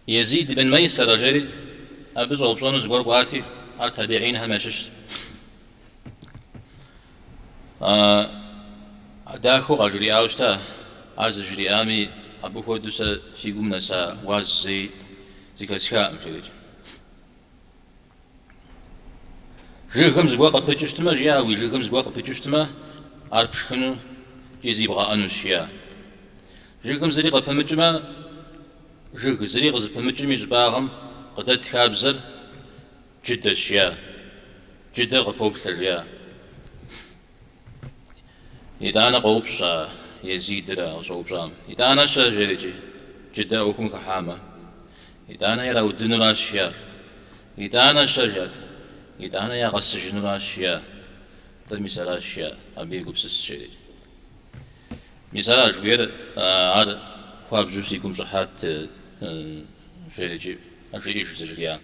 Езид бин Мэйсэрэ жери абы щӏэупщӏэну зыгуэр кӏуати, ар табиинхэм ящыщщ. Дахэу къажриӏауэ щыта, ар зыжриӏами, абы хуэдэу сэ си гум нэса уаз зэи зэхэсхакъым, жерикӏ. Жыгым зыгуэр къыпыкӏыу щытмэ, жиӏа, уи жыгым зыгуэр къыпыкӏыу щытмэ, ар пшхыну икӏи зибгъэӏэнущ, жиӏа. Жыгым зыри къыпымыкӏмэ, жыг зыри къызыпымыкӏым и щӏыбагъым къыдэт хабзэр джыдэщ, жиӏа. Джыдэр къыпоплъэ, жиӏа. Итӏанэ къоупщӏ а Езидыр а къыщӏэупщӏам. Итӏанэ щэ, жерикӏи, джыдэр ӏуэхум хыхьамэ. Итӏанэ ираудынуращ, жиӏар. Итӏанэ щэ, жиӏар. Итӏанэ ягъэсыжынуращ, жиӏар. Тӏэ, мис аращ, жиӏар, абы егупсыс, жерикӏи. Мис аращ жыхуиӏэр, ар хуабжьу си гум щӏыхьат, жерикӏи, жеӏэж зыжриӏам.